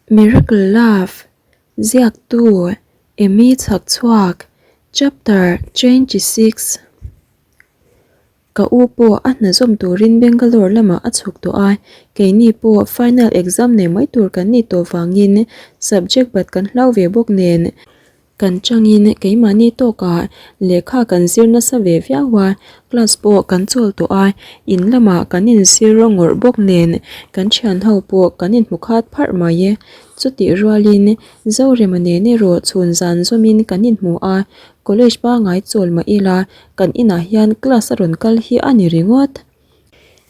Miracle Love, Ziaktu, Amy Chhakchhuak, Chapter 26. Ka u pawh a hna zawm turin Bangalore lamah a chhuk tawh a, keini pawh final exam nei mai tur kan nih tawh vangin subject bat kan hlau ve bawk nen. Kan changin keimahni tawkah lehkha kan zir nasa ve viau a, class pawh kan chawl tawh a, in lamah kan inzir ngawrh bawk nen kan thian ho pawh kan inhmu khat pharh mai e. Chutih rualin Zorema nen erawh chhun zan zawmin kan inhmu a, college pangai chawl mah ila kan inah hian class a rawn kal hi a ni ringawt.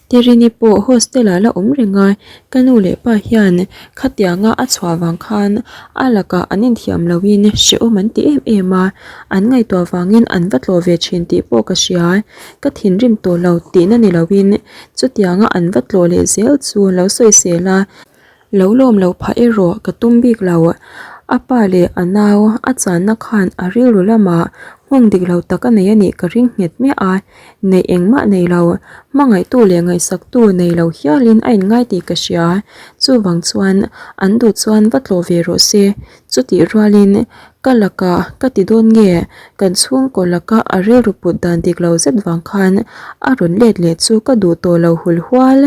Terini pawh hostel ah la awm reng a, ka nu leh pa hian khatianga a chhuah vang khan a lakah an inthiam loin hrehawm an ti em em a, an ngaihtuah vangin an va tlawh ve thin tih pawh ka hria, ka thinrim tawh lo tihna ni loin chutianga an va tlawh leh zel chu lo sawisel a. Lo lawm lo phah erawh ka tum bik lo. A pa leh a nau a channa khan a rilru lamah nghawng dik lo tak a nei a nih ka ring nghet miah a, neih engmah nei lo, hmangaihtu leh ngaihsaktu nei lo hialin a inngai tih ka hria. Chuvang chuan an duh chuan va tlawh ve rawh se. Chutih rualin ka lakah ka ti dawn nge kan chhungkaw laka a rilru put dan dik lo zet vang khan a rawn let leh chu ka duh tawh lo hul hual.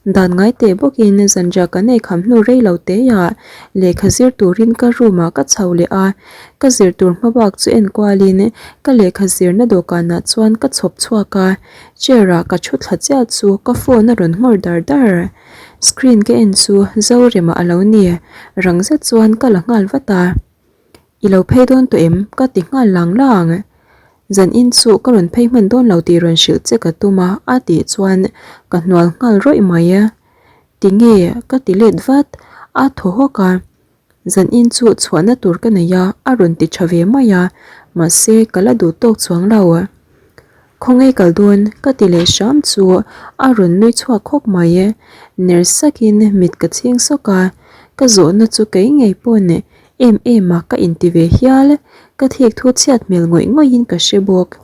Dan ngai teh bawkin zanriah kan ei kham hnu rei lo teiah lehkha zir turin ka room ah ka chho leh a, ka zir tur hma bak chu en kualin ka lehkha zirna dawhkanah chuan ka chhawp chhuak a, chair ah ka thu thla chiah chu ka phone a rawn nghawr dar dar. Screen ka en chu Zorema a lo ni, rang zet chuan ka la nghal vat a. I lo phei dawn tawh em? Ka ti nghal lang lang. Zan in chu ka rawn phei hman dawn lo tih rawn hrilh che ka tum a, a tih chuan ka hnual nghal rawih mai. Tinge? Ka ti let vat. A thaw hawk a. Zan in chu chhuahna tur ka nei a, a rawn ti tha ve mai a. Mahse, ka la duh tawk chuang lo. Khawngaih kal dawn ka ti leh hram chu a rawn nui chhuak khawp mai. Ner sakin mit ka chhing sawk a, ka zawhna chu kei ngei pawn em em a ka inti ve hial. Ka thik thu chhiat hmel ngawih ngawihin ka hre bawk.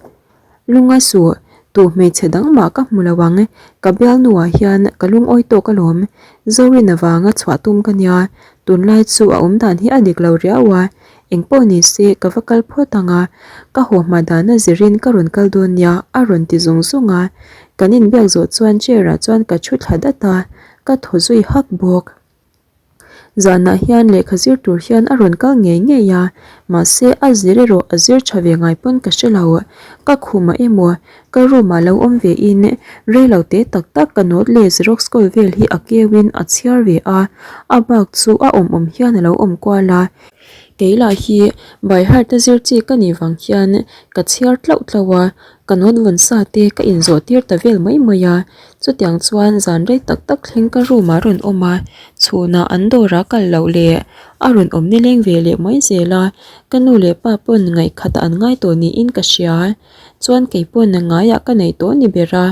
Lunga suh, tu hmeichhe dang mah ka hmu lo ang, ka bialnuah hian ka lungawi tawk alawm. Zorin avanga chhuah tum ka nia, tunlai chu a awmdan hi a dik lo riau a, Engpawh ni se ka va kal phawt ang a, ka haw hma dana zirin ka rawn kal dawn nia a rawn ti zung zung a. Kan inbiak zawh chuan chair ah chuan ka thu thla dat a, ka thaw zui hak bawk. Zanah hian lehkha zir tur hian a rawn kal ngei ngei a, mahse a zir erawh a zir tha ve ngai pawn ka hre lo. Ka khumah emaw ka room ah lo awm ve in rei lo te tak tak ka note leh xerox kawl vel hi a keu in a chhiar ve a, a bak chu a awm awm hian a lo awm kual a. Kei lah hi by heart a zir chi ka nih vang hian ka chhiar tlauh tlauh a, ka note vawn sa te ka inzawh tir ta vel mai mai a. Chutiang chuan zan rei tak tak thleng ka room ah rawn awm a, chhunah an dawrah kal loh leh a rawn awm nileng ve leh mai zel a, ka nu leh pa pawn ngaihkhat an ngai tawh niin ka hria. Chuan kei pawn ngaiah ka neih tawh ni ber a,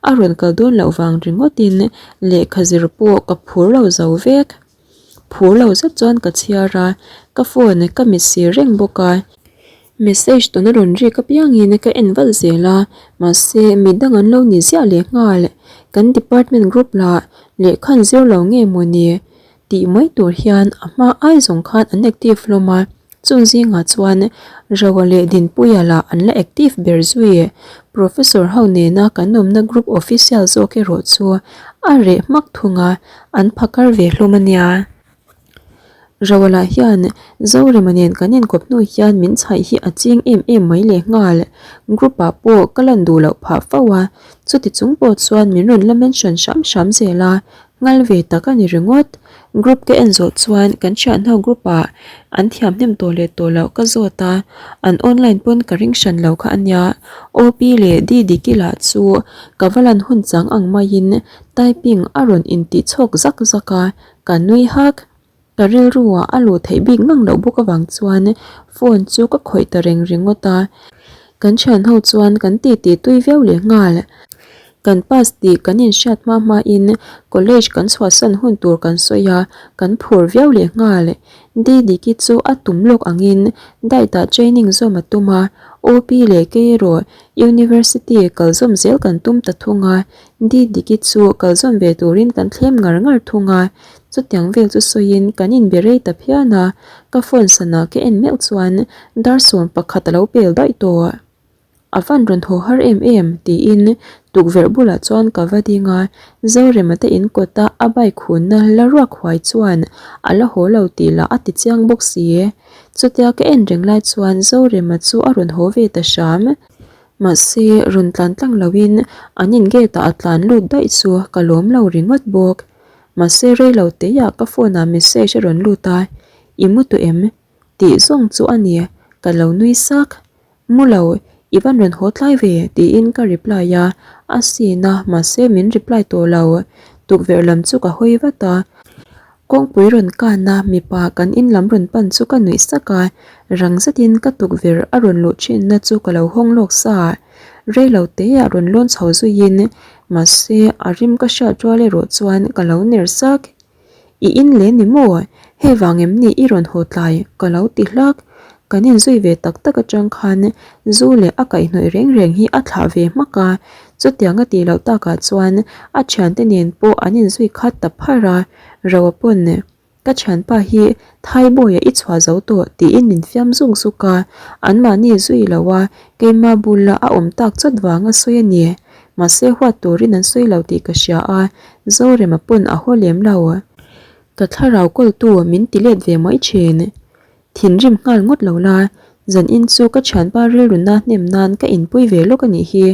a rawn kal dawn loh vang ringawtin lehkha zir pawh ka phur lo zo vek. Phur lo zet chuan ka chhiar a, ka phone ka mit sir reng bawk a. Message tuna rawn rik apiangin ka en vat zel a, mahse mi dang an lo ni ziah leh nghal. Kan department group lah lehkhan zir lo nge maw ni tih mai tur hian a hma ai zawng khan an active hlawm a. Chung zingah chuan Roa leh Dinpuia lah an la active ber zui. Professor ho nena kan awmna group official zawk erawh chu a reh hmak thung a, an phakar ve hlawm a nia. Roa lah hian Zorema nen kan inkawp hnu hian min chhaih hi a ching em em mai lehnghal. Group ah pawh ka lan duh loh phah fo a, chuti chung pawh chuan min rawn la mention hram hram zel a, Nghal ve tak a ni ringawt. Group ka en zawh chuan kan thianho group ah an thiam hnem tawh leh tawh loh ka zawt a, an online pawn ka ring hran lo kha a nia. OP leh Didiki lah chu ka va lan hun chang ang maiin typing a rawn intih chhawk zak zak a, ka nui hak. Ka rilruah a luh theih bik ngang loh bawk avang chuan phone chu ka khawih ta reng ringawt a, kan thianho chuan kan titi tui viau leh nghal. Kan pass tih kan inhriat hma hmain college kan chhuahsan hun tur kan sawi a, kan phur viau leh nghal. Didiki chu a tum lawk angin diet ah training zawm a tum a, OP leh kei erawh university kal zawm zel kan tum ta thung a, Didiki chu kal zawm ve turin kan thlem ngar ngar thung a. Chutiang vel chu sawiin kan inbe rei ta phian a, ka phone sana ka en meuh chuan dar 11 a lo pel daih tawh. A van rawn haw har em em tiin tukverh bulah chuan ka va ding a, Zorema te in kawta a bike hunna la ruak huai chuan a la haw lo tih lah a ti chiang bawk si. Chutia ka en reng lai chuan Zorema chu a rawn haw ve ta hram. Mahse rawn tlan tlang loin an in gate ah a tlan lut daih chu ka lawm lo ringawt bawk. Mahse rei lo teiah ka phone ah message a rawn lut a, I mu tawh em? tih zawng chu a ni, ka lo nui sak. Mu lo, i van rawn haw tlai ve tiin ka reply a, a sin a, mahse min reply tawh lo. Tukverh lam chu ka hawi vat a, kawngpui rawn kan a, mipa kan in lam rawn pan chu ka nuih sak a, rang zetin ka tukverh a rawn luh thinna chu ka lo hawng lawk sa. Rei lo teiah rawn lawn chho zuiin, mahse a rim ka hriat rual erawh chuan ka lo ner sak. I in leh ni maw? Hei vang em ni i rawn haw tlai? Ka lo ti hlak. Kan inzui ve tak tak atang khan zu leh a kaihhnawih reng reng hi a thlah ve hmak a. Chutiang a tih loh takah chuan a thiante nen pawh an inzui khat ta phar a. Roa pawn, Ka thianpa hi Thaibawiah i chhuah zo tawh tiin min fiam zuk zuk a. Anmahni zui lo a, keima bula a awm tak chawt vang a sawi a ni. Mahse huat turin an sawi lo tih ka hria a, Zorema pawn a haw lem lo. Ka thlarau kawltu min ti let ve mai thin. Thinrim nghal ngawt lo la, zanin chu ka thianpa rilruna hnem nan ka inpui ve lawk a nih hi.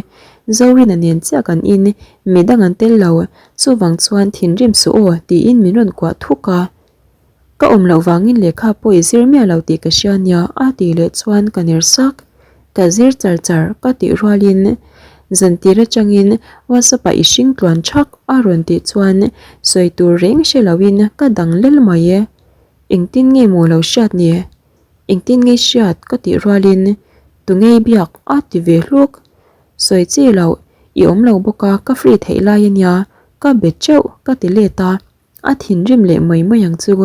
Zorina nen chiah kan in, midang an tel lo, chuvang chuan thinrim suh aw tiin min rawn kuah thuk a. Ka awm loh vangin lehkha pawh i zir miah lo tih ka hria nia a tih leh chuan ka ner sak. Ka zir char char ka tih rualin zantir atangin WhatsApp ah i hring tluan thak a rawn tih chuan sawi tur reng hre loin ka dang lel mai e. Engtin nge maw lo hriat ni? Engtin nge hriat ka tih rualin tungei biak a ti ve hluk. Sawi chi loh i awm lo bawk a ka free theih lai ania ka be teuh ka ti let a. A thinrim leh mai mai ang chu.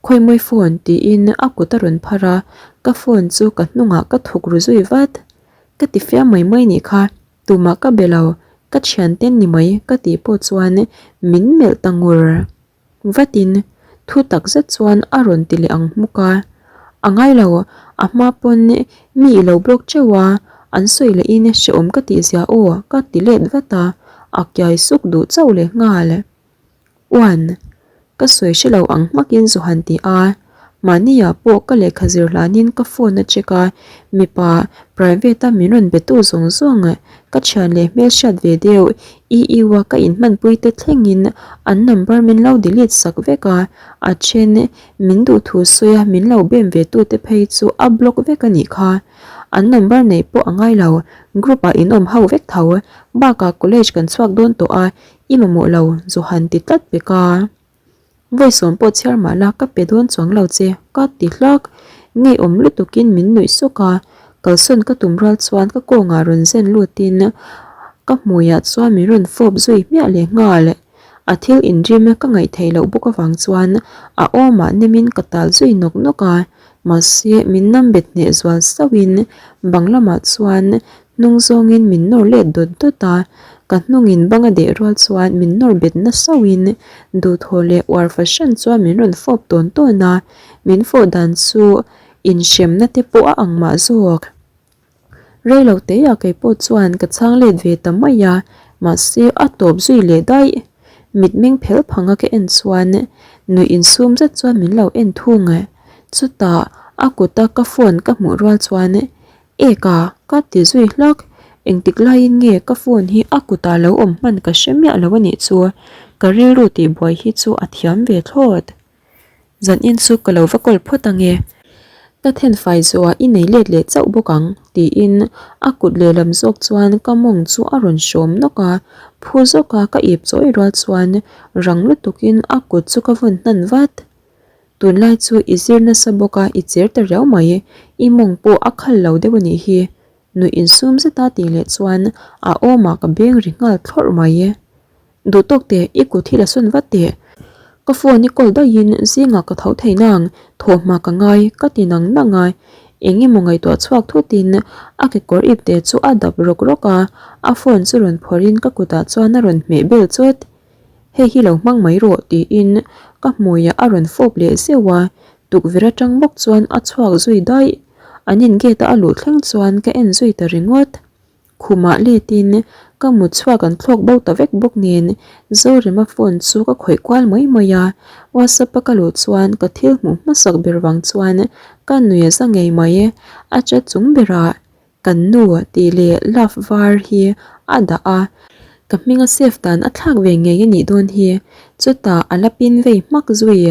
Khawimawi phone tiin a kut a rawn phar a, ka phone chu ka hnungah ka thuk ru zui vat. Ka ti fiam mai mai nih kha, tumah ka be lo, ka thianten ni mai ka tih pawh chuan min melh ta ngur. Vatin thu tak zet chuan a rawn ti leh ang hmuk a. A ngai lo, a hma pawn mi i lo block teuh a, an sawi lehin hrehawm ka tih zia aw ka ti let vat a, a kiai suk duh chauh leh nghal. Uan, ka sawi hre lo ang hmakin zu han ti a, mahniah pawh ka lehkha zir hlanin ka phone a check a, mipa private a min rawn be tu zawng zawng ka thian leh hmelhriat ve deuh EU a ka inhmanpui te thlengin an number min lo delete sak vek a, a then min duh thu sawi a min lo bem ve tu te phei chu a block vek a nih kha. An number neih pawh a ngai lo, group ah in awm ho vek tho, bakah college kan chhuak dawn tawh a, I mamawh lo, Johan ti tlat pek a. Vawi sawm pawh chhiar mah la ka pe dawn chuang lo che, ka ti hlak. Ngeiawm lutukin min nuih sawk a, kalsawn ka tum rual chuan ka kawngah rawn zen lutin ka hmuiah chuan min rawn fawp zui hmiah leh nghal. A thil inrim ka ngaih theih loh bawk avang chuan a awmah nemin ka tal zui nawk nawk a, mahse min nam bet hneh zual sauhin bang lamah chuan Hnung zawngin min nawr let dawt dawt a, ka hnungin bang a deh rual chuan min nawr bet na sauhin duhthawh leh uar fahran chuan min rawn fawp tawn tawn a, min fawh dan chu inhremna te pawh a ang mah zawk. Reilo teiah kei pawh chuan ka chhang let ve ta mai a, mahse a tawp zui leh daih. Mitmeng phel phanga ka en chuan nuih insum zet chuan min lo en thung. Chutah a kuta ka phone ka hmuh rual chuan Eka, ka ti zui hlak. Engtik laiin nge ka phone hi a kutah lo awm hman ka hre miah lo a nih chu. Ka rilru tihbuai hi chu a thiam ve thlawt. Zanin chu ka lo va kawl phawt ange. Ka thenfai zawhah i nei let leh chauh bawk ang, tiin a kut lehlam zawk chuan ka mawng chu a rawn hrawm nawk a. Phu zawka ka ip chawi rual chuan rang lutukin a kut chu ka vawn hnan vat. Tunlai chu i zir nasa bawk a, i cher ta riau mai. I mawng pawh a khal lo deuh a nih hi. Nuih insum zeta tih leh chuan a awmah ka beng ri nghal thlawrh mai. Duh tawk teh, i kut hi la sawn vat teh. Ka phone i call daihin zingah ka tho thei nang, thawhhma ka ngai, ka ti nang nang a. Eng emaw ngaihtuah chhuak thutin a kekawr ip te chu a dap rawk rawk a, a phone chu rawn phawrhin ka kutah chuan a rawn hmeh bel chawt. Hei hi lo hmang mai rawh tiin Ka hmuiah a rawn fawp leh zeuh a, tukverh atang bawk chuan a chhuak zui daih. An in gate a a luh thleng chuan ka en zui ta ringawt. Khumah letin ka mut chhuak an thlawk bo ta vek bawk nen Zorema phone chu ka khawih kual mai mai a, WhatsApp a ka luh chuan ka thil hmuh hmasak ber vang chuan ka nui a za ngei mai. A chat chung berah Kan nu tih leh love var hi a dah a, ka hminga save dan a thlak ve ngei a nih dawn hi. Chutah a la pin vei hmak zui.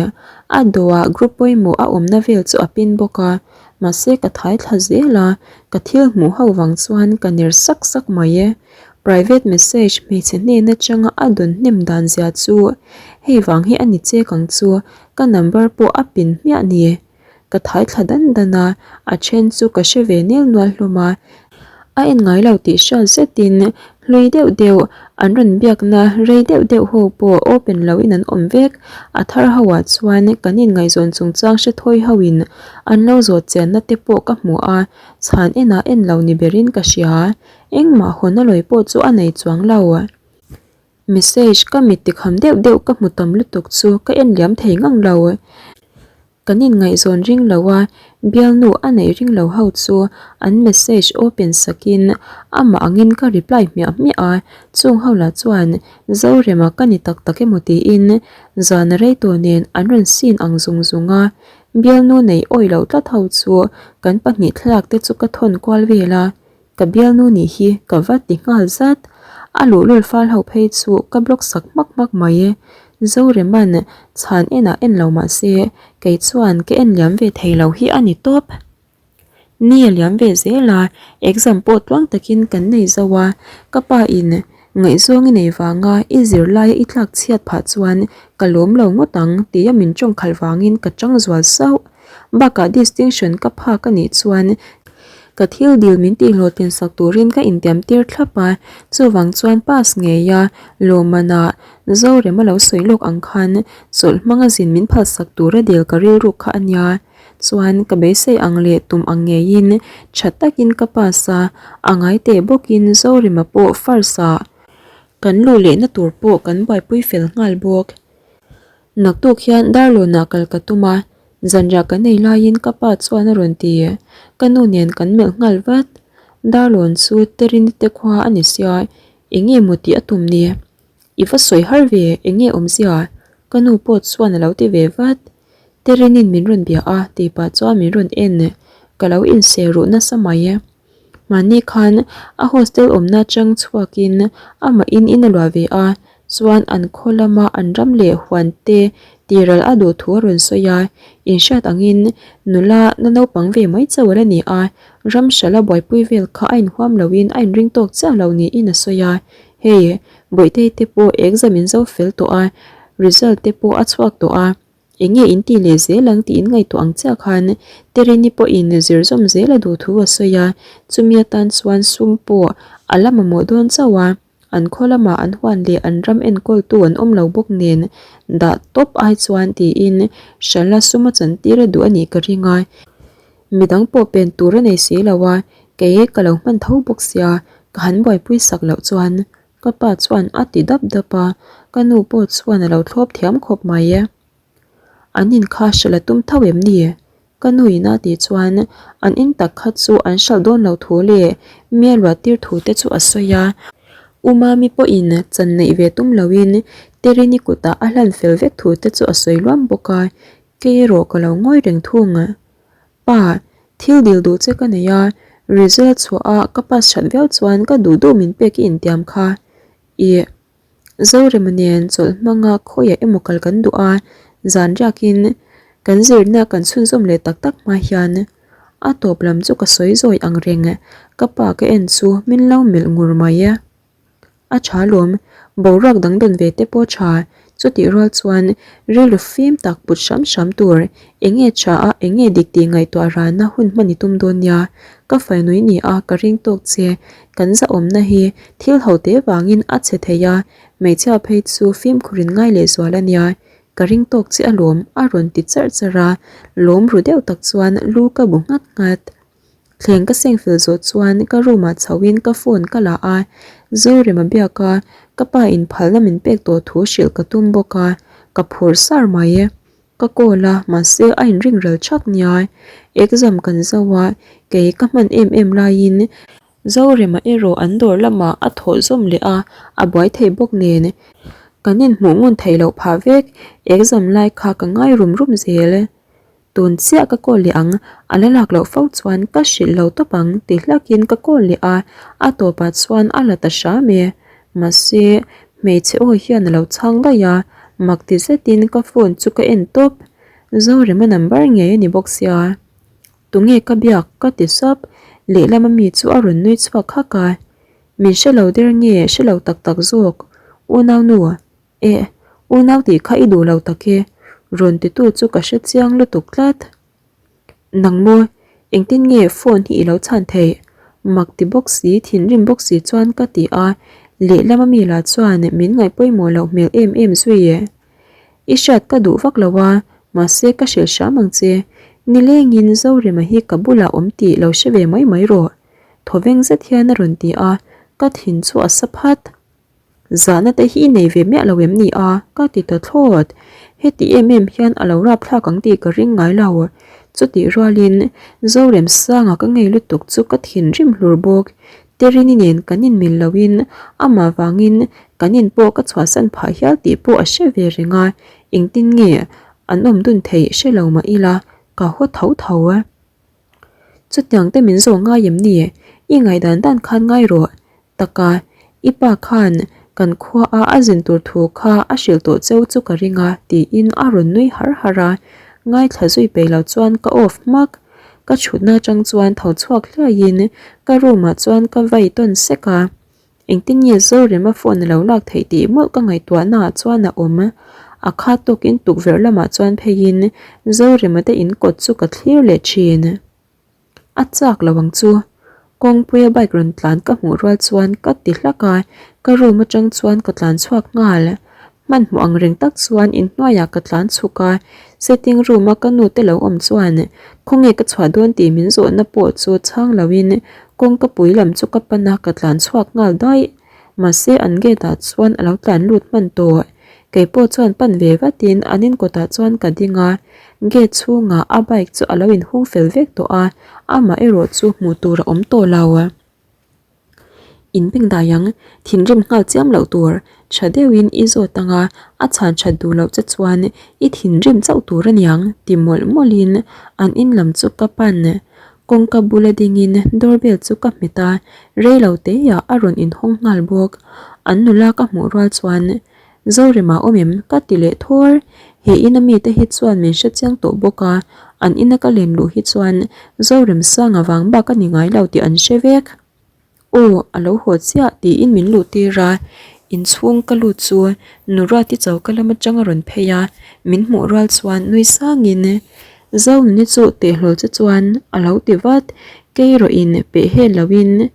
A dawhah group pawimawh a awmna vel chu a pin bawk a, mahse ka thai thla zel a, ka thil hmuh ho vang chuan ka ner sak sak mai e. Private message hmeichhe hnen atanga a dawn hnem dan zia chu hei vang hi a ni chek ang chu, ka number pawh a pin hmiah ni. Ka thai thla dan dan a, a then chu ka hre ve nel nual hlawm a. A en ngai lo tih hriat zetin hlui deuh deuh an rawn biakna rei deuh deuh ho pawh open lo in an awm vek. A thar ho ah chuan kan inngaihzawn chungchang hre thawi ho in an lo zawt chianna te pawh ka hmu a, chhan enah en lo ni berin ka hria. Engmah hawn a lawi pawh chu a nei chuang lo. Message ka mit tikham deuh deuh ka hmu tam lutuk chu ka en liam thei ngang lo. Kan inngaihzawn ring lo a, bialnu a neih ring lo ho chu an message open sakin amah angin ka reply hmiah hmiah a, chung ho lah chuan Zorema ka ni tak tak emaw tiin zan a rei tawh nen an rawn sin ang zung zung a, bialnu neih awih loh tlat ho chu kan pahnih thlalak te chu ka thawn kual vel a. Ka bialnu nih hi ka va ti nghal zat. A luhlul fal ho phei chu ka block sak hmak hmak mai e. Zoreman chhan enah en lo mah se kei chuan ka en liam ve thei lo hi a ni tawp. Ni a liam ve zel a, exam pawh tluang takin kan nei zo a. Ka pa in ngaihzawng i nei vanga i zirlaia i tlak chhiat phah chuan ka lawm lo ngawt ang tia min tawngkhalh vangin ka tang zual sauh. Bakah distinction ka phak a nih chuan ka thil dil min tihhlawhtlin sak turin ka intiam tir thlap a, chuvang chuan pass ngei a lawmmanah Zorema lo sawi lawk ang khan chawlh hmanga zin min phalsak tura dil ka rilruk kha a nia. Chuan ka beisei ang leh tum ang ngeiin tha takin ka pass a, a ngai teh bawkin Zorema pawh first ah kan luh lehna tur pawh kan buaipui fel nghal bawk. Naktuk hian Darlawnah kal ka tum a, zanriah kan ei laiin ka pa chuan a rawn ti. Ka nu nen kan melh nghal vat. Darlawn chu Terini te khua a ni sia, eng nge maw tih a tum ni? I va sawi har ve, eng nge awmzia? Ka nu pawh chuan a lo ti ve vat. Terinin min rawn bia a tih pah chuan min rawn en. Ka lo inser ruh nasa mai. Mahni khan a hostel awmna chang chhuakin amah in in a luah ve a, chuan an khaw lama an ram leh huan te tiral a duh thu a rawn sawi a, inhriat angin nula na naupang ve mai chauh a la ni a, ram hralh a buaipui vel kha a inhuam loin a inring tawk chiah lo niin a sawi a, hei Bawihtei te pawh exam in zo fel tawh a, result te pawh a chhuak tawh a. Eng nge in tih leh zel ang tih in ngaihtuah ang chiah khan Terini pawhin zir zawm zel a duh thu a sawi a, chumi atan chuan sum pawh a la mamawh dawn chauh a, an khaw lamah an huan leh an ram enkawltu an awm lo bawk nen dah tawp ai chuan tiin Hrala sum a chantir a duh a nih ka ring a, midang pawh pen tur a nei si lo a, kei ka lo hman tho bawk sia ka han buaipui sak loh chuan Ka pa chuan a ti dap dap a, ka nu pawh chuan a lo thlawp thiam khawp mai e. An in kha hralh a tum tho em ni? Ka nu in a tih chuan an in tak kha chu an hralh dawn lo thu leh mi a luah tir thu te chu a sawi a. U Mami pawhin chan neih ve tum loin Terini kutah a hlan fel vek thu te chu a sawi luam bawk a, kei erawh ka lo ngawi reng thung. Pa, thil dil duh che ka nei a, result chhuah a ka pass that viau chuan ka duh duh min pek i intiam kha. Ih, Zorema nen chawlh hmanga khawiah emaw kal kan duh a, zan riakin kan zirna kan chhunzawm leh tak tak hma hian a tawp lam chu ka sawi zawi ang reng, ka pa ka en chu min lo melh ngur mai. A tha lawm, boruak dang dawn ve te pawh tha, chutih rual chuan rilru fim tak put hram hram tur, eng nge tha a eng nge dik tih ngaihtuah rana hun hman i tum dawn nia, ka fainui ni a ka ring tawk che, kan zahawmna hi thil ho te vangin a chhe thei a, hmeichhia phei chu fimkhur in ngai leh zual a nia, ka ring tawk che alawm a rawn ti charh charh a, lawm ru deuh tak chuan lu ka bu nghat nghat. Thleng ka seng fel zawh chuan ka room ah chho in ka phone ka la a, Zorema biak a ka pa in phalna min pek tawh thu hrilh ka tum bawk a, ka phur sar mai. Ka call a, mahse a inring ral thak nia. Exam kan zo a, kei ka hman em em laiin Zorema erawh an dawr lamah a thawh zawm leh a, a buai thei bawk nen. Kan inhmuh ngun theih loh phah vek, exam lai kha ka ngai rum rum zel. Tun chiah ka call leh ang, a la lak loh fo chuan ka hrilh lo tawp ang ti hlakin ka call leh a, a tawpah chuan a la ta hram e. Mahse, hmeichhe aw hian a lo chhang daih a, mak ti zetin ka phone chu ka en tawp. Zorema number ngei a ni bawk sia. Tunge ka biak? ka ti sap. Lehlam ami chu a rawn nui chhuak hak a. Min hre lo der nge hre lo tak tak zawk? Unaunu, Eh, unau tih kha i duh lo tak e, rawn titu chu ka hre chiang lutuk tlat. Nang maw, engtin nge phone hi i lo chhan theih? Mak ti bawk si, thinrim bawk si chuan ka ti a, lehlam ami lah chuan min ngaih pawimawh loh hmel em em zui e. I hriat ka duh vak lo a, mahse ka hrilh hram ang che. Nilengin Zorema hi ka bulah awm tih lo hre ve mai mai rawh. Thawveng zet hian a rawn ti a, ka thin chu a sa phat. Zahna te hi i nei ve miah lo em ni a? Ka ti ta thlawt. Heti em em hian a lo rapthlak ang tih ka ring ngai lo. Chutih rualin Zoremsanga ka ngei lutuk chu ka thinrim hlur bawk. Terini nen kan inmil loin amah vangin kan in pawh ka chhuahsan phah hial tih pawh a hre ve reng a, engtin nge an awm dun theih hre lo mah ila ka haw tho tho. Chutiang te min zawh ngai em ni? I ngaihdan dan khan ngai rawh. Taka, i pa khan kan khua a a zin tur thu kha a hrilh tawh cheu chu ka ring a tiin a rawn nui har har a, ngaithla zui peih lo chuan ka off hmak. Ka chhutna atang chuan tho chhuak hliaiin ka room ah chuan ka vai tawn sek a. Engtin nge Zorema phone a lo lak theih tih mawlh ka ngaihtuahna ah chuan a awm. A khat tawkin tukverh lamah chuan pheiin Zorema te in kawt chu ka thlir leh thin. A chak lo ang chu. Kawngpuia bike rawn tlan ka hmuh rual chuan ka ti hlak a, ka room atang chuan ka tlan chhuak nghal. Hmanhmawh ang reng tak chuan inhnuaiah ka tlan chhuk a, sitting room a ka nu te lo awm chuan khawnge ka chhuah dawn tih min zawhna pawh chu chhang loin kawngka pui lam chu ka pan a ka tlan chhuak nghal daih. Mahse an gate ah chuan a lo tlan lut hman tawh. Kei pawh chuan pan ve vatin an inkawtah chuan ka ding a, gate chhungah a bike chu a lo inhung fel vek tawh a, amah erawh chu hmuh tur a awm tawh lo. In beng dai ang, thinrim nghal chiam loh tur, tha deuhin i zawt ang a, a chhan that duh loh che chuan i thinrim chauh tur a niang ti mawlh mawlhin an in lam chu ka pan. Kawngka bula dingin doorbell chu ka hmet a, rei lo teiah a rawn inhawng nghal bawk. An nula ka hmuh rual chuan Zorema awm em? ka ti leh thawr. He ina mite hi chuan min hre chiang tawh bawk a, an ina ka len luh hi chuan Zoremsanga vang bak a ni ngai lo tih an hre vek. Aw, a lo haw chiah tiin min luh tir a, inchhung ka lut chu Nuruati choka lam atang a rawn phei a, min hmuh rual chuan nui sangin Zonuni chu tehhlawl che chuan a lo ti vat, kei rawh in peh hel loin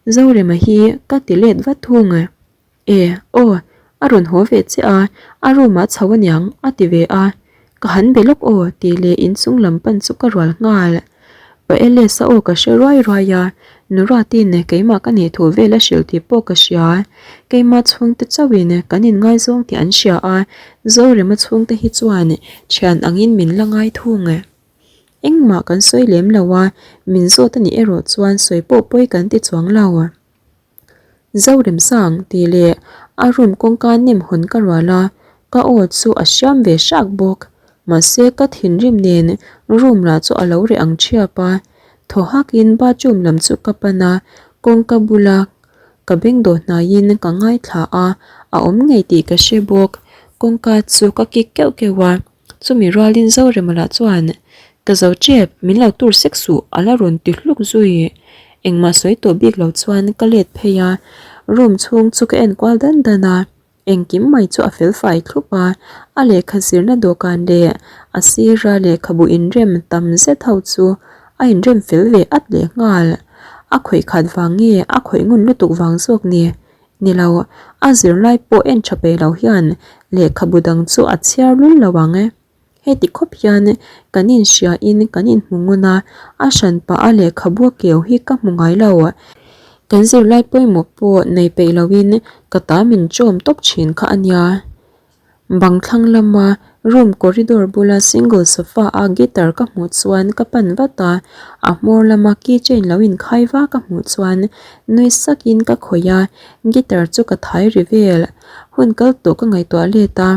Zorema hi ka ti let vat thung. E, aw, a rawn haw ve che a, a room ah chho aniang a ti ve a, ka han be lawk aw tih leh inchung lam pan chu ka rual nghal. Pa Elias-a aw ka hre ruai ruai a, Nuratin keimah ka nih thu vel a hrilh tih pawh ka hria. Keimah chhungte chauhin kan inngaizawng tih an hria a, Zorema chhungte hi chuan thian angin min la ngai thung. Engmah kan sawi lem lo a, min zawt a nih erawh chuan sawi pawh pawi kan ti chuang lo. Zoremsang tih leh a room kawngka nem hawn ka rual a, ka aw chu a hriam ve hrak bawk. Mahse ka thinrim nen room lah chu a lo reh ang thiap a, thaw hakin bathroom lam chu ka pan a, kawngka bula ka beng dawh hnaiin ka ngaithla a, a awm ngei tih ka hre bawk. Kawngka chu ka kik keuh keuh a. Chumi rualin Zorema lah chuan, Ka zo tep, min lo tur sek suh, a la rawn ti hluk zui. Engmah sawi tawh bik lo chuan ka let phei a, room chhung chu ka en kual dan dan a, engkim mai chu a fel fai thlup a, a lehkha zirna dawhkan leh a sira lehkhabu inrem tam zet ho chu a inrem fel ve at leh nghal. A khawih khat vang nge a khawih ngun lutuk vang zawk ni? Ni lo, a zirlai pawh en tha peih lo hian lehkhabu dang chu a chhiar lul lo ang e. Heti khawp hian kan inhriain kan inhmu ngun a, a hran pah a lehkhabu a keu hi ka hmu ngai lo. Kan zirlai pawimawh pawh nei peih loin ka ta min chawm tawp thin kha a nia. Bang thlang lama room corridor bula single sofa a guitar ka hmuh chuan ka pan vat a, a hmawr lama keychain lo inkhai va ka hmuh chuan nui sakin ka khawih a, guitar chu ka thai ri vel. Hun kal tawh ka ngaihtuah let a,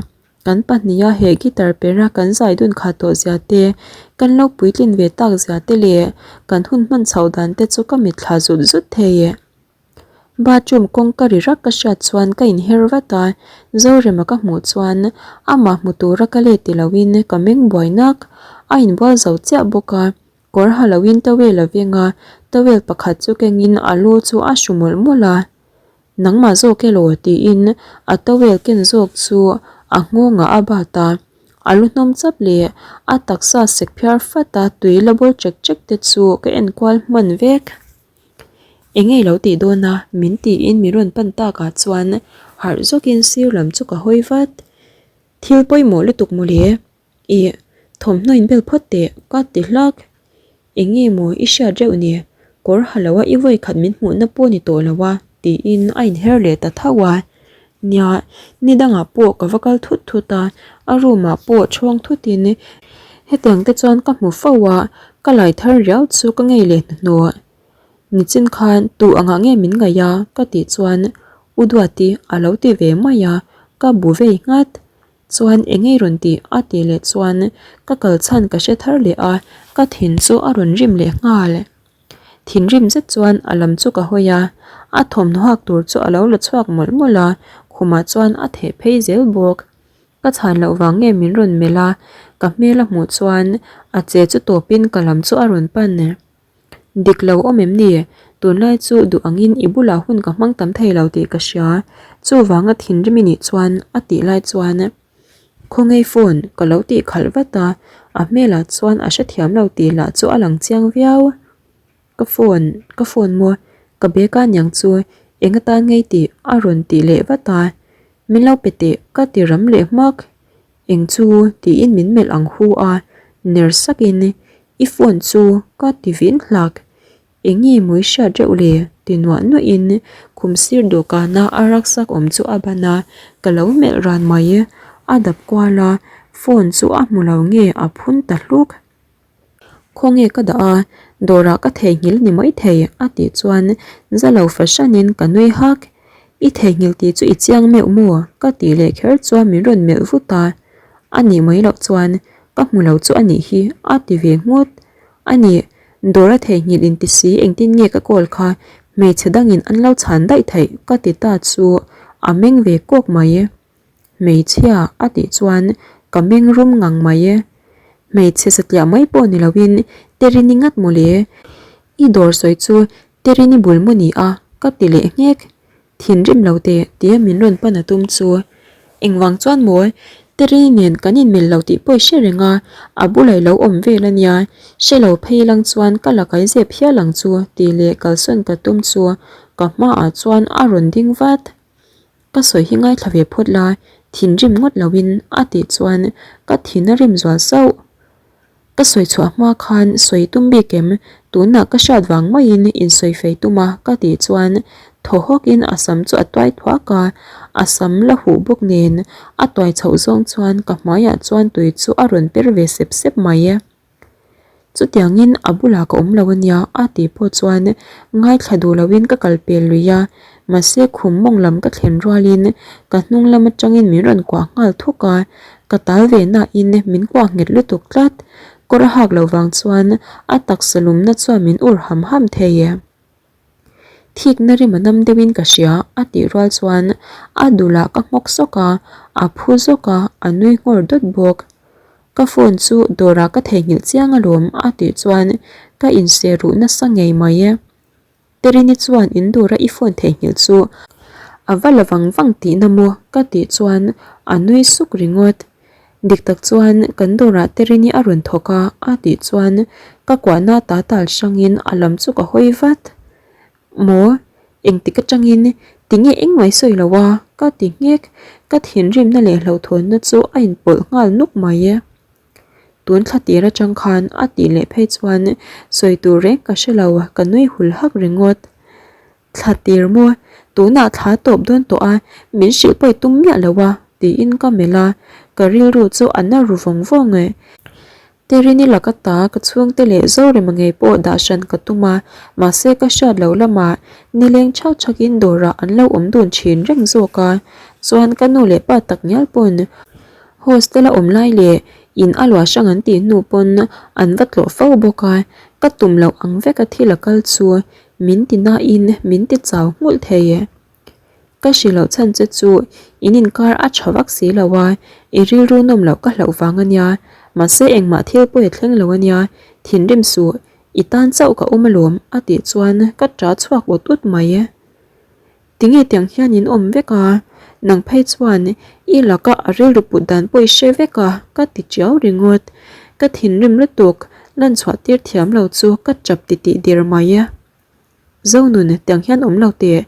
kan pahniha he guitar pera kan zai dun khat tawh zia te, kan lo puitlin ve tak zia te leh kan hun hman chhoh dan te chu ka mitthla zut zut thei. Bathroom kawngka ri rak ka hriat chuan ka inher vat a, Zorema ka hmuh chuan amah hmu tura ka let ti loin ka meng buai nak. A inbual zo chiah bawk a, kawr ha loin towel a veng a, towel pakhat chu kengin a lu chu a hru mawlh mawlh a. Nangmah zawk elaw tiin a towel ken zawk chu a nghawngah a bat a, a lu hnawm chap leh a taksa sek phiar fat a tui la bawl chek chek te chu ka enkual hman vek. Eng nge lo tih dawn a? Min tiin min rawn pan takah chuan harh zawkin sir lam chu ka hawi vat. Thil pawimawh lutuk mawle. Ih, thawmhnaw in bel phawt teh ka ti hlak. Eng nge maw i hriat reuh ni? Kawr ha lo a i vawi khat min hmuhna pawh ni tawh lo a tiin a inher leh ta tho a. Nia, ni dangah pawh ka va kal thut thut a, a room ah pawh chhawng thutin hetiang te chuan ka hmu fo a, ka lai thar riau chu ka ngei leh hnuhnawh. Nichin khan tu angah nge min ngaih a ka tih chuan U Duati a lo ti ve mai a, ka bu vei nghat. Chuan eng ngei rawn tih a tih leh chuan ka kal chhan ka hre thar leh a, ka thin chu a rawn rim leh nghal. Thinrim zet chuan a lam chu ka hawi a, a thawmhnaw hak tur chu a lo la chhuak mawlh mawlh a, khumah chuan a theh phei zel bawk. Ka chhan loh vang nge min rawn melh a, ka hmel a hmuh chuan a che chu tawpin ka lam chu a rawn pan. Dik lo awm em ni? Tunlai chu duh angin i bulah hun ka hmang tam thei lo tih ka hria, chuvanga thinrim i nih chuan a tih lai chuan. Khawngei phone ka lo tih khalh vat a, a hmelah chuan a hrethiam lo tih lah chu a lang chiang viau. Ka phone, ka phone maw? Ka bag a niang chu eng atan ngei tih a rawn tih leh vat a, min lo pe teh ka ti ram leh hmak. Eng chu tiin min melh ang hu a, ner sakin i phone chu ka ti vin hlak. Eng nge mawi hriat reuh le? ti nuah nuahin khum sir dawhkana a rucksack awm chu a ban a, ka lo melh ran mai. A dap kual a, phone chu a hmu lo nge a phun ta hluk. Khawnge ka dah a, dawrah ka theihnghilh ni mai thei a tih chuan za lo fahranin ka nui hak. I theihnghilh tih chu i chiang meuh maw? ka tih leh kher chuan min rawn melh vut a, a nih mai loh chuan ka hmu lo chu a nih hi a ti ve nghut. A nih, Dawr a theihnghilh inti si engtin nge ka call kha hmeichhe dangin an lo chhan daih theih ka ti ta chu a meng ve kawk mai. Hmeichhia a tih chuan ka meng rum ngang mai. Hmeichhe satliah mai pawh ni loin Terini ngat mawle. I dawr sawi chu Terini bul maw ni a ka ti leh nghek. Thinrim lo teh tia min rawn pan a tum chu. Engvang chuan maw Terini nen kan inmil lo tih pawh i hre reng a, a bulah i lo awm vel a nia, hre lo phei lang chuan ka la kai zep hial ang chu tih leh kalsawn ka tum chu ka hmaah chuan a rawn ding vat. Ka sawi hi ngaithla ve phawt la, thinrim ngawt loin a tih chuan ka thin a rim zual sauh. Ka sawi chhuah hma khan sawi tum bik em? Tunah ka hriat vang maiin insawi fei tum a ka tih chuan thaw hawkin a sam chu a tuai thuak a, a sam la huh bawk nen a tuai chhoh zawng chuan ka hmaiah chuan tui chu a rawn per ve sep sep mai. Chutiangin a bulah ka awm lo ania a tih pawh chuan ngaithla duh loin ka kal pel lui a, mahse khum mawng lam ka thlen rualin ka hnung lam atangin min rawn kuah nghal thuk a, Ka tal ve nain min kuah nghet lutuk tlat. Kawr a hak loh vang chuan a taksa lumna chuan min ur ham ham thei e. Thikna rim a nam deuhin ka hria a tih rual chuan a dulah ka nghawk sawk a, a phu zawk a, a nui nghawr dawt bawk. Ka phone chu dawrah ka theihnghilh chiang alawm a tih chuan ka inseh ruh nasa ngei mai e. Terini chuan in dawra i phone theihnghilh chu a va la vang vang tihna maw ka tih chuan a nui suk ringawt. Dik tak chuan kan dawrah Terini a rawn thawk a a tih chuan ka kuahna ta tal hrangin a lam chu ka hawi vat. Maw? Engtik atangin tinge engmah i sawi lo a? ka ti nghek. Ka thinrimna leh hlauhthawnna chu a inpawlh nghal nuk mai. Tun thla tir atang khan a tih leh phei chuan sawi tur reng ka hre lo, ka nui hul hak ringawt. Thla tir maw? Tunah thla tawp dawn tawh a, min hrilh pawi tum miah lo a. Tiin ka melh a, ka rilru chu a na ru vawng vawng e. Terini laka ta ka chhungte leh Zorema ngei pawh dah hran ka tum a, mahse ka hriat loh lamah nileng chhak chhakin dawrah an lo awm dun thin reng zawk a, chuan ka nu leh pa tak ngial pawn hostel a awm lai leh in a luah hrang an tih hnu pawn an va tlawh fo bawk a, ka tum loh ang veka thil a kal chu min ti nain min ti chau nghulh thei e. Ka hri loh chhan che chu in inkar a tha vak si lo a, i rilru nawm loh ka hlauh vang a nia, mahse engmah thil pawi a thleng lo a nia, thinrim suh, i tan chauh ka awm alawm a tih chuan ka ṭah chhuak ut ut mai. Tinge tiang hian in awm vek a, nang phei chuan i laka a rilru put dan pawh i hre vek a ka ti ṭiau ringawt, ka thinrim lutuk lan chhuah tir thiam lo chu ka ṭap titih der mai. Zonun, tiang hian awm lo teh.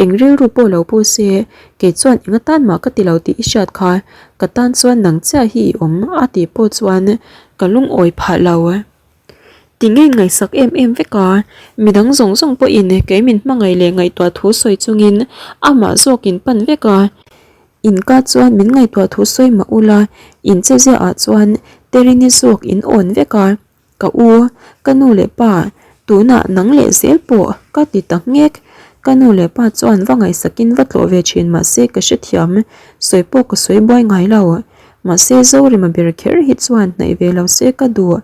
Eng rilru pawh lo pu se, kei chuan eng atan mah ka ti lo tih i hriat kha, ka tan chuan nang chiah hi i awm a tih pawh chuan ka lungawi phah lo. Ti ngei ngaihsak em em vek a, midang zawng zawng pawhin kei min hmangaih leh ngaihtuah thu sawi chungin amah zawkin pan vek a. Inka chuan min ngaihtuah thu sawi mah ula, in che ziahah chuan Terini zawk in awn vek a. Ka u, ka nu leh pa, tunah nang leh zel pawh ka ti ta nghek. Ka nu leh pa chuan va ngaihsakin va tlawh ve thin mahse ka hrethiam, sawi pawh ka sawi buai ngai lo. Mahse Zorema ber kher hi chuan hnaih ve lo se ka duh.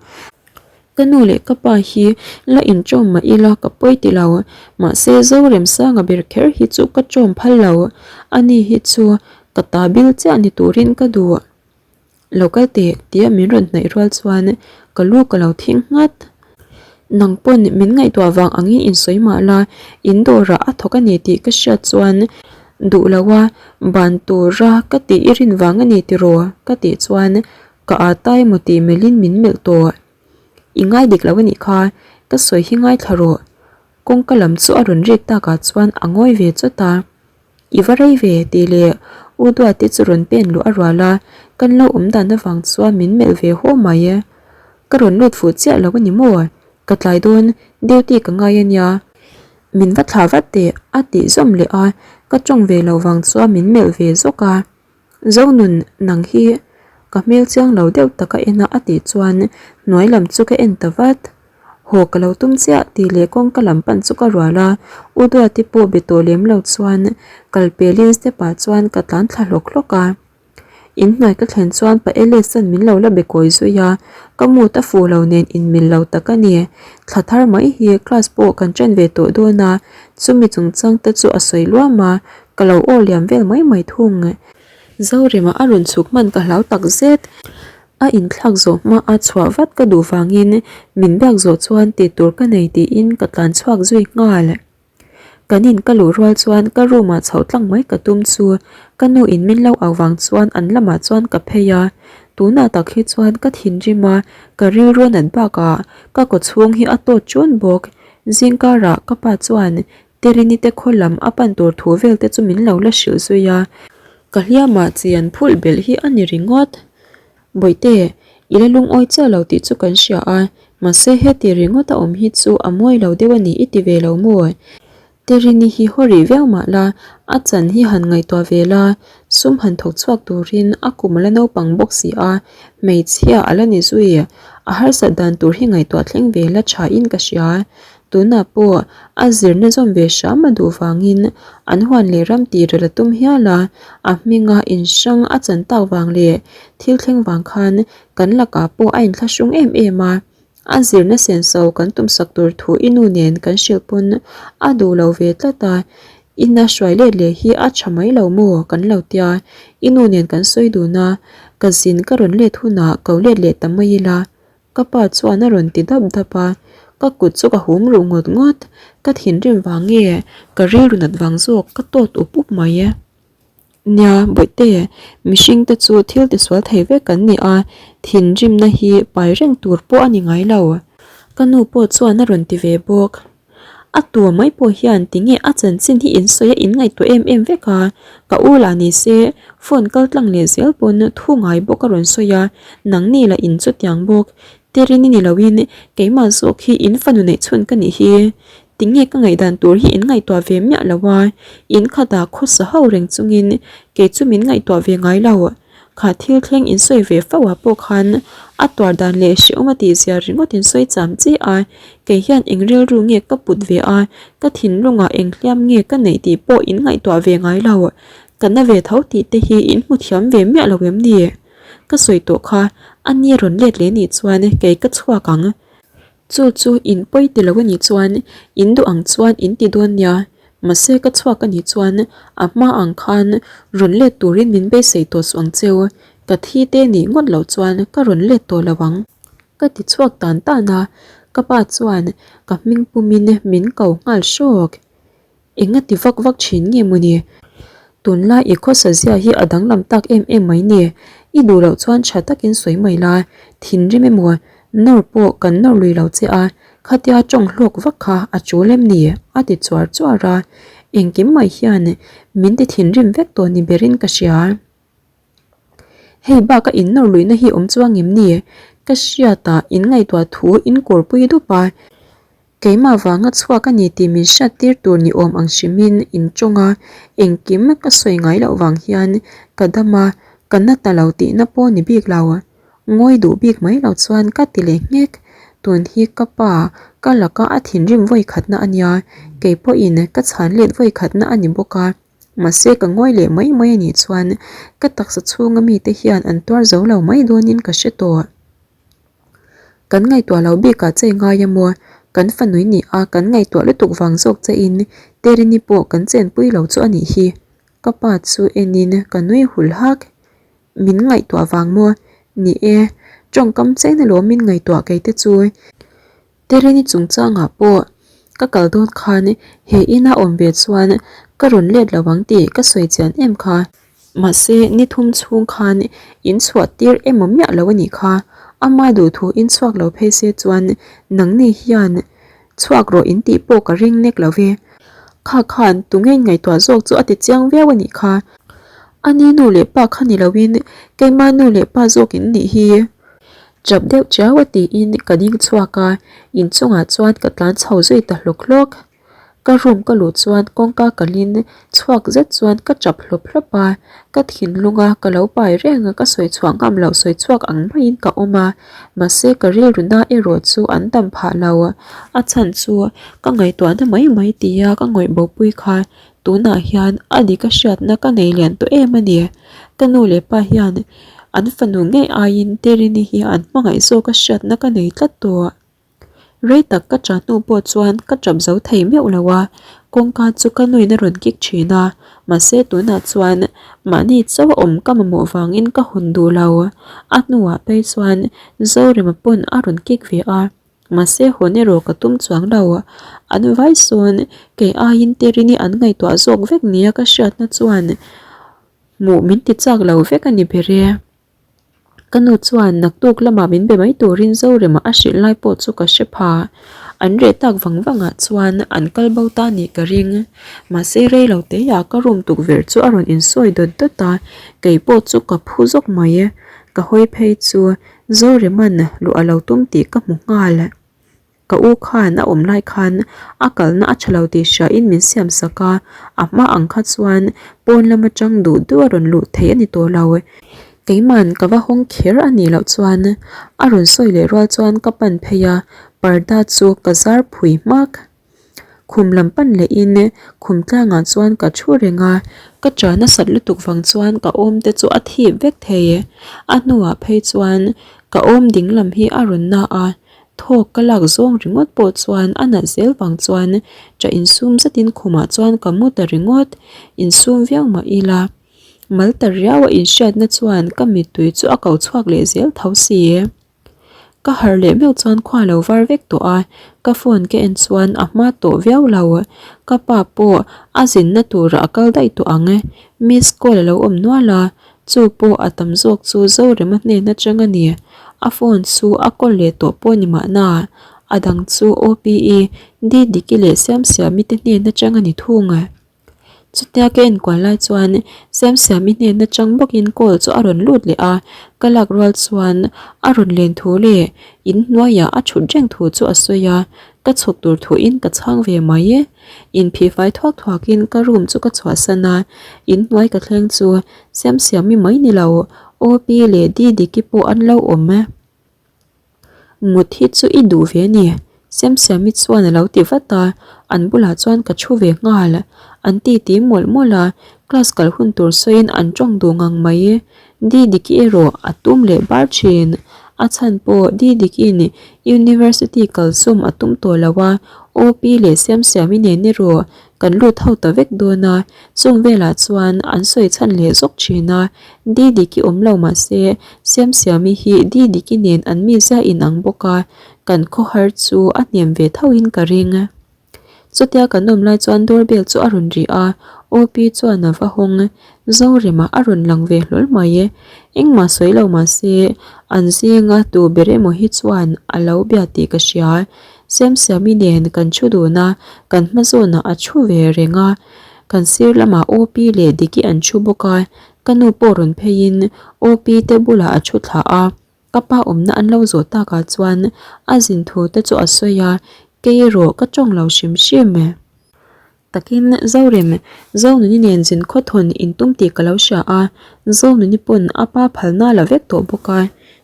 Ka nu leh ka pa hi la inṭawm mah ila ka pawi ti lo, mahse Zoremsanga ber kher hi chu ka ṭawm phal lo. Ani hi chu ka ta bil chiah ni turin ka duh. Lo kal teh tia min rawn hnaih rual chuan ka lu ka lo thing nghat. Nang pawn min ngaihtuah vang angin insawi mah la, in dawrah a thawk a ni tih ka hriat chuan duh lo a, ban tura ka tih i rin vang a ni tiraw? ka tih chuan ka â tai maw tih melhin min melh tawh. I ngai dik lo a nih kha, ka sawi hi ngaithla rawh. Kawngka lam chu a rawn rik takah chuan a ngawi ve chawt a. I va rei ve tih leh U Duati chu rawn pen luh a rual a, kan lo awm dan avang chuan min melh ve haw mai e. Ka rawn lut fuh chiah lo a ni maw? Ka tlai dawn, duty ka ngai a nia. Min va thlah vat teh a tih zawm leh a, ka tawng ve lo vang chuan min melh ve zawk a. Zonun nang hi ka hmel chiang lo deuh tak a en a a tih chuan hnuai lam chu ka en ta vat. Haw ka lo tum chiah tih leh kawngka lam pan chu ka rual a, U Duati pawh be tawh lem lo chuan kal pelin step ah chuan ka tlan thla hlawk hlawk a. In hnuai ka thlen chuan pa Elias-a'n min lo la be kawi zui a, ka mood a fuh lo nen inmil lo tak a ni. Thla thar mai hi class pawh kan ṭan ve tawh dawn a, chumi chungchang te chu a sawi luam a, Ka lo aw liam vel mai mai thung. Zorema a rawn chhuk hman ka hlau tak zet. A inthlak zawh hma a chhuah vat ka duh vangin min biak zawh chuan tih tur ka nei tiin ka tlan chhuak zui nghal. Kan in ka luh rual chuan ka room ah chhoh tlang mai ka tum chu ka nu in min lo au vang chuan an lamah chuan ka phei a. Tunah tak hi chuan ka thinrim a, ka rilru a nat bakah ka kawchhung hi a tawt ṭun bawk. Zingkarah ka pa chuan Terini te khaw lam a pan tur thu vel te chu min lo la hrilh zui a, ka hliamah chi an phulh belh hi a ni ringawt. Bawihte, i la lungawi chiah lo tih chu kan hria a, mahse heti ringawt a awm hi chu a mawi lo deuh a ni i ti ve lo maw? Terini hi haw rih viau mah la, a chan hi han ngaihtuah ve la, sum han thawk chhuak turin a kum a la naupang bawk si a, hmeichhia a la ni zui, a harsat dan tur hi ngaihtuah thleng ve la tha in ka hria. Tunah pawh a zirna zawm ve hram a duh vangin an huan leh ram tih rel a tum hial a, a hminga inhrang a chan tak vang leh thil thleng vang khan kan lakah pawh a inthlahrung em em a. A zirna senso kan tumsak tur thu i nu nen kan hrilh pawn a duh lo ve tlat a, ina hruai let leh hi a tha mai lo maw kan lo tia, i nu nen kan sawi dun a, ka zin ka rawn let hunah ko let leh ta mai ila. Ka pa chuan a rawn ti dap dap a, ka kut chu ka hum ruh ngawt ngawt, ka thinrim vang nge ka rilru nat vang zawk ka tawt up up mai e. Nia, Bawihte, mihring te chu thil tisual thei vek kan ni a, thinrimna hi pai reng tur pawh a ni ngai lo. Ka nu pawh chuan a rawn ti ve bawk. A tur mai pawh hian tinge a chanchin hi in sawi a in ngaihtuah em em vek a, ka u lah ni se phone kal tlang leh zel pawn thu ngai bawk a rawn sawi a, nangni lah in chutiang bawk, Terini ni loin keimah zawk hi in fanu neih chhun ka nih hi. Tinge ka ngaihdan tur hi in ngaihtuah ve miah lo a, in khatah khawsa ho reng chungin kei chu min ngaihtuah ve ngai lo. Kha thil thleng in sawi ve fo ah pawh khan a tuar dan leh hrehawm a tih zia ringawt in sawi cham chi a, kei hian eng rilru nge ka put ve a, ka thinlungah eng hliam nge ka neih tih pawh in ngaihtuah ve ngai lo. Ka na ve tho tih te hi in hmu thiam ve miah lo em ni? Ka sawi tawh kha a ni rawn let leh nih chuan kei ka chhuak ang. Chu chu in pawi ti lo a nih chuan in duh ang chuan in ti dawn nia, mahse ka chhuak a nih chuan a hma ang khan rawn let turin min beisei tawh suh ang cheu, ka thi te nih ngawt loh chuan ka rawn let tawh lo ang. Ka ti chhuak tan tan a, ka pa chuan ka hming pumin min ko nghal hrawk. Eng a ti vak vak thin nge mawni? Tunlai i khawsa zia hi a danglam tak em em mai ni. I duh loh chuan tha takin sawi mai la, thinrim emaw nawr pawh kan nawr lui lo che a, khatia tawng hlawk vak kha a tul em ni? a ti chuar chuar a, engkim mai hian min ti thinrim vek tawh ni berin ka hria. Hei bak a in nawr luihna hi awm chuang em ni? Ka hriatah in ngaihtuah thu in kawrpui dup a. Keimah vanga chhuak a ni tih min hriat tir tur ni awm ang hrimin in tawng a, engkim ka sawi ngai loh vang hian ka dam a, ka na ta lo tihna pawh ni bik lo. Ngawi duh bik mai lo chuan ka ti leh nghek. Tun hi ka pa ka laka a thinrim vawi khatna a nia, kei pawhin ka chhan let vawi khatna a ni bawk a. Mahse ka ngawi leh mai mai a nih chuan ka taksa chhunga mite hian an tuar zo lo mai dawnin ka hre tawh. Kan ngaihtuah lo bikah che ngai a maw? Kan fanui ni a, kan ngaihtuah lutuk vang zawk che in Terini pawh kan chenpui lo chu a nih hi. Ka pa chu enin ka nui hul hak. Min ngaihtuah vang maw? Ni e, tawngkam chen alawm min ngaihtuah kei te chu. Terini chungchangah pawh ka kal dawn khan he ina awm ve chuan ka rawn let lo ang tih ka sawi chian em kha. Mahse ni thum chhung khan in chhuah tir emaw miah lo a nih kha. Ama duhthu in chhuak lo phei se chuan nangni hian chhuak rawh in tih pawh ka ring nek lo ve. Kha khan tunge in ngaihtuah zawk chu a ti chiang viau a nih kha. Ani nu leh pa kha ni loin keima nu leh pa zawk in nih hi. Chap deuh chiau a tiin ka ding chhuak a, inchungah chuan ka tlan chho zui ta hlawk hlawk. Ka room ka luh chuan kawngka kalin chhuak zet chuan ka chap hlawp hlawp a, ka thinlung a ka lo pai reng a ka sawi chhuah ngam loh sawi chhuak ang maiin ka awm a, mahse ka rilru na erawh chu an dam phah lo. A chhan chu ka ngaihtuahna mai mai tia ka ngawih bopui kha Tunah hian a dik a hriatna ka nei lian tawh em a ni. Ka nu leh pa hian an fanu ngei aiin Terini hi an hmangaih zawk a hriatna ka nei tlat tawh. Rei tak ka ṭah hnu pawh chuan ka ṭap zo thei meuh lo a, kawngka chu ka nuin a rawn kik ṭhin a, mahse tunah chuan mahni chauh a awm ka mamawh vangin ka hawn duh lo. A hnuah phei chuan Zorema pawn a rawn kik ve a. Mahse hawn erawh ka tum chuang lo. An vai sawn kei aiin Terini an ngaihtuah zawk vek nia ka hriatna chuan hmuh min ti chak lo vek a ni ber e. Ka nu chuan naktuk lamah min be mai turin Zorema a hrilh lai pawh chu ka hre pha. An reh tak vang vangah chuan an kal bo ta nih ka ring. Mahse rei lo teiah ka room tukverh chu a rawn insawi dawt dawt a, kei pawh chu ka phu zawk mai. Ka hawi phei chu Zoreman luh a lo tum tih ka hmu nghal. Ka u khan a awm lai khan a kalna a tha lo tih hriain min siam sak a, a hma ang kha chuan pawn lam atang duh duh a rawn luh theih a ni tawh lo. Keiman ka va hawng kher a nih loh chuan a rawn sawi leh rual chuan ka pan phei a, parda chu ka zar phui hmak. Khum lam pan lehin khum tlangah chuan ka thu reng a, ka ṭah nasat lutuk vang chuan ka awm te chu a thip vek thei. A hnuah phei chuan ka awm ding lam hi a rawn na a, thawk ka lak zawng ringawt pawh chuan a nat zel vang chuan ṭah insum zetin khumah chuan ka mu ta ringawt. Insum viau mah ila mal ta riau a inhriatna chuan ka mittui chu a ko chhuak leh zel tho si. Ka harh leh meuh chuan khua lo var vek tawh a, ka phone ka en chuan a hma tawh viau lo. Ka pa pawh a zinna turah a kal daih tawh ang. Miss call a lo awm nual a, chu pawh a tam zawk chu Zorema hnen atang a ni. A phone chu a call leh tawh pawh ni mahna, a dang chu OPE, Didiki leh Siamsiami te hnen atang a ni thung. Chutia ka enkual lai chuan Siamsiami hnen atang bawkin call chu a rawn lut leh a, ka lak rual chuan a rawn len thu leh in hnuaiah a thut reng thu chu a sawi a, ka chhuk tur thuin ka chhang ve mai. Inphihfai thuak thuakin ka room chu ka chhuahsan a, in hnuai ka thleng chu Siamsiami mai ni lo, Opi leh Didiki pawh an lo awm. Mut hi chu i duh ve a ni, Siamsiami chuan a lo ti vat a, an bulah chuan ka thu ve nghal. An titi mawlh mawlh a, class kal hun tur sawiin an tawng duh ngang mai. Didiki erawh a tum leh bar thin. A chhan pawh Didiki'n University kal sawm a tum tawh lo a, OP leh Siamsiami nen erawh kan lut ho ta vek dawn a, chung velah chuan an sawi chhan leh zawk thin a, Didiki awm lo mah se Siamsiami hi Didiki nen an mizia inang bawk a, kan khawhar chu a hnem ve thoin ka ring. Chutia kan awm lai chuan doorbell chu a rawn ri a, OP chuan a va hawng. Zorema a rawn lang ve hlawl mai. Engmah sawi lo mah se an zinga tu ber emaw hi chuan a lo bia tih ka hria. Siamsiami nen kan thu dun a, kan hma zawnah a thu ve reng a. Kan sir lamah OP leh Diki an thu bawk a, ka nu pawh rawn pheiin OP te bulah a thu thla a. Ka pa awmna an lo zawh takah chuan a zin thu te chu a sawi a, kei erawh ka tawng lo hrim hrim. Takin Zorem, Zonuni nen zin khawthawn in tum tih ka lo hria a, Zonuni pawn a pa phalna la vek tawh bawk a,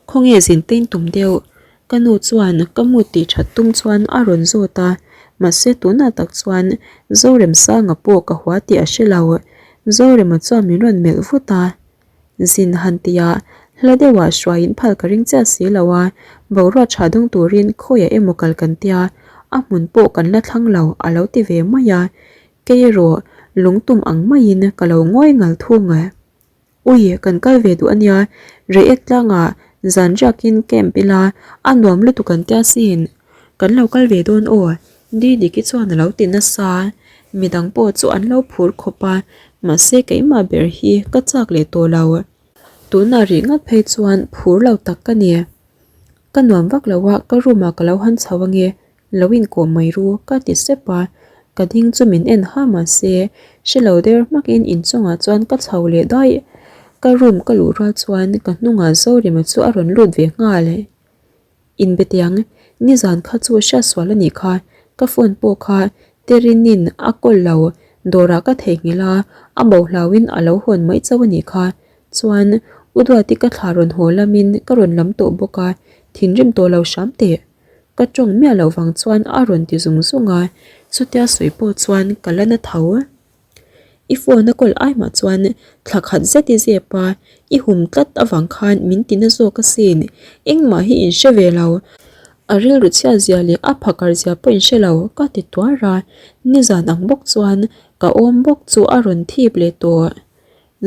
khawnge zin te in tum deuh? Ka nu chuan ka mu tih that tum chuan a rawn zawt a, mahse tunah tak chuan Zoremsanga pawh ka hua tih a hre lo. Zorema chuan min rawn melh vut a. Zin han tia hla deuhah hruaiin phal ka ring chiah si lo a, boruak tha dawng turin khawiah emaw kal kan tia, a hmun pawh kan la thlang lo a lo ti ve mai a, kei erawh lungtum ang maiin ka lo ngawi ngal thung a. Ui, kan kal ve duh a nia, Reiek tlangah zan riakin camp ila a nuam lutuk an tia sin. Kan lo kal ve dawn aw, Didiki chuan a lo ti nasa. Midang pawh chu an lo phur khawp a, mahse keimah ber hi ka chak leh tawh lo. Tunah rih ngat phei chuan phur lo tak ka ni. Ka nuam vak lo a, ka room ah ka lo han chho ange, lo inkawh mai ru ka ti sep a, ka ding chu min en ha mahse hre lo der hmakin inchungah chuan ka chho leh daih. Ka room ka luh rual chuan ka hnungah Zorema chu a rawn lut ve nghal. Inbetiang, nizan kha chu hriatsual a nih kha, ka phone pawh kha Terinin a kawl lo, dawrah ka theihnghilh a, a bo hlauhin a lo hawn mai chauh a nih kha. Chuan, U Duati ka thla rawn haw lamin ka rawn lam tawh bawk a, thinrim tawh lo hram teh. Ka tawng miah loh vang chuan a rawn ti zung zung a, chutia sawi pawh chuan ka la na tho. I phone a call ai mah chuan thla khat zet i zep a, i hum tlat avang khan min ti na zawk asin, engmah hi in hre ve lo. A rilru chhiat zia leh a phakar zia pawh in hre lo ka ti tuar a, nizan ang bawk chuan ka awm bawk chu a rawn thip leh tawh.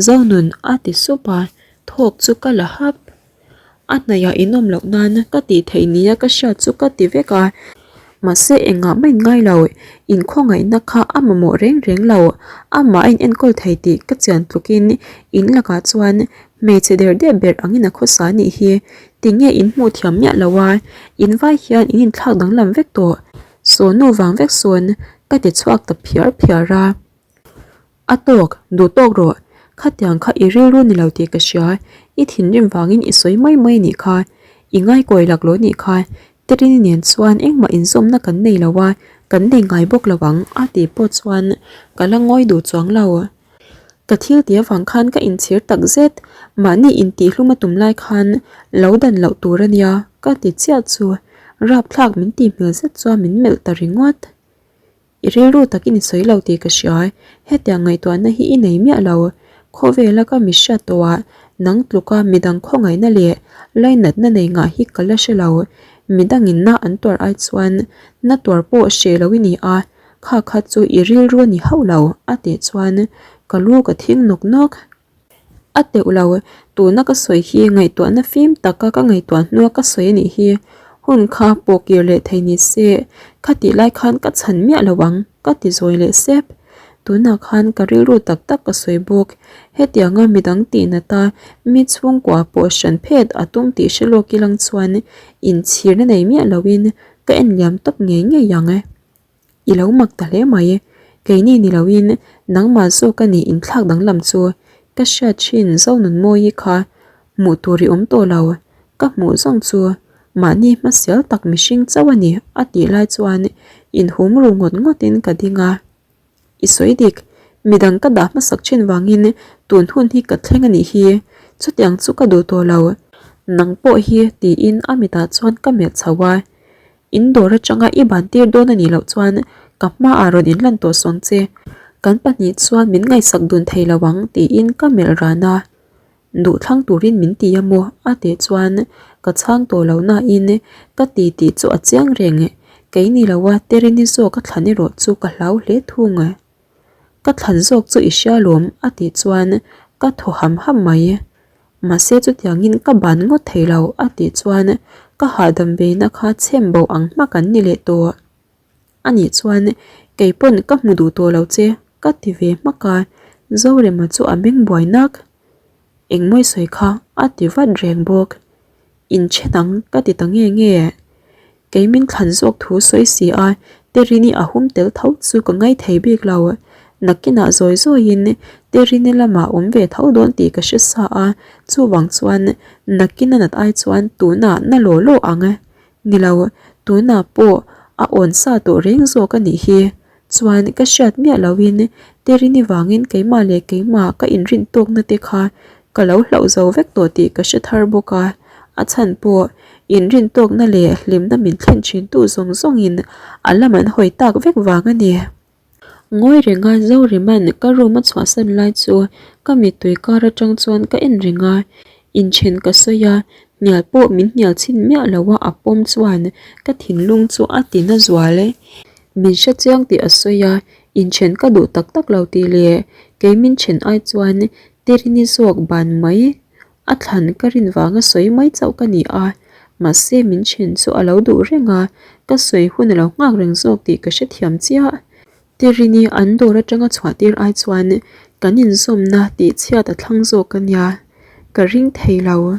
Zonun a ti sup a, thawk chu ka la hap. A hnaihah in awm loh nan ka tih theih nia ka hriat chu ka ti vek a, mahse engah mah in ngai lo, inkhawngaihna kha a mamawh reng reng lo, amah a in enkawl thei tih ka chian tlukin in lakah chuan hmeichhe der der ber angin a khawsa a nih hi, tinge in hmuh thiam miah lo a, in vai hian in inthlak danglam vek tawh, sawnu vang vek sawn ka ti chhuak ta phiar phiar a. A tawk, duh tawk rawh. Khatiang kha i rilru ni lo tih ka hria, i thinrim vangin i sawi mai mai nih kha. I ngaikawi laklawh nih kha, Terini nen chuan engmah inzawmna kan nei lo a, kan nei ngai bawk lo ang a tih pawh chuan ka la ngawi duh chuang lo. Ka thil tih avang khan ka inchhir tak zet, mahni intihhlum a tum lai khan lo dan loh tur a nia ka ti chiah chu rapthlak min tih hmel zet chuan min melh ta ringawt. I rilru takin i sawi lo tih ka hria, hetiang ngaihtuahna hi i nei miah lo. Khawvela ka mi hriat tawhah nang tluka midang khawngaihna leh lainatna nei ngah hi ka la hre lo. Midangin na an tuar ai chuan na tuar pawh hreh lo i ni a, kha kha chu i rilru a ni hauh lo, a tih chuan ka lu ka thing nawk nawk. A teuh lo, tuna ka sawi hi ngaihtuahna fim taka ka ngaihtuah hnua ka sawi a nih hi. Hun kha pawh kir leh thei ni se, khatih lai khan ka chhan miah lo ang, ka ti zawi leh sep. Tunah khan ka rilru tak tak ka sawi bawk. Hetianga midang tihnata mi chhungkua pawh hran phet a tum tih hre lawk ilang chuan inchhirna nei miah loin ka en liam tawp ngei ngei ang. I lo mak ta hle mai. Keini ni loin nangmah zawk a nih inthlak danglam chu ka hriat thin Zonunmawii kha hmuh tur i awm tawh lo, ka hmuh zawng chu mahni hmasial tak mihring chauh a ni a tih lai chuan inhum ru ngawt ngawtin ka ding a. I sawi dik, midang ka dah hmasak thin vangin tun hun hi ka thleng a nih hi, chutiang chu ka duh tawh lo. Nang pawh hi tiin a mitah chuan ka melh chho a, In dawr atanga i ban tir dawn a nih loh chuan ka hmaah rawn inlan tawh suang che, kan pahnih chuan min ngaihsak dun thei lo ang tiin ka melh ran a. Duh thlang turin min ti a maw? a tih chuan ka chhang tawh lo nain ka ti tih chu a chiang reng. Kei ni loa Terini zawk a thlan erawh chu ka hlau hle thung. Ka thlan zawk chu i hria lawm a tih chuan ka thaw ham ham mai. Mahse chutiangin ka ban ngawt thei lo a tih chuan ka hahdam veina kha chhem bo ang hmak an ni leh tawh. A nih chuan kei pawn ka hmu duh tawh lo che ka ti ve hmak a, Zorema chu a meng buai nak. Engmawi sawi kha a ti vat reng bawk. Inchhen ang ka ti ta nge nge. Kei min thlan zawk thu sawi si a, Terini a hum tel tho chu ka ngai thei bik lo. Nakinah zawi zawiin Terini lamah awm ve tho dawn tih ka hre sa a, chuvang chuan nakin a nat ai chuan tunah na law law ang. Ni lo, tunah pawh a awn sa tawh reng zawk a nih hi. Chuan ka hriat miah loin Terini vangin keimah leh keimah ka inrin tawkna te kha ka lo hlauh zo vek tawh tih ka hre thar bawk a, a chhan pawh inrin tawkna leh hlimna min thlen thintu zawng zawngin a lam an hawi tak vek vang a ni. Ngawi renga Zoriman ka room a chhuahsan lai chu ka mittui kar atang chuan ka en reng a, inchen ka sawi a, hnial pawh min hnial chhin miah lo a a pawm chuan ka thinlung chu a ti na zual e. Min hre chiang tih a sawi a, inchen ka duh tak tak lo tih leh kei min then ai chuan Terini zawk ban mai A thlan ka rin vanga sawi mai chauh ka ni a, mahse min then chu a lo duh reng a, ka sawi hun a lo nghak reng zawk tih ka hrethiam chiah. Terini an dawr atanga chhuah tir ai chuan kan inzawmna tih chhiat a thlang zawk a nia, ka ring thei lo.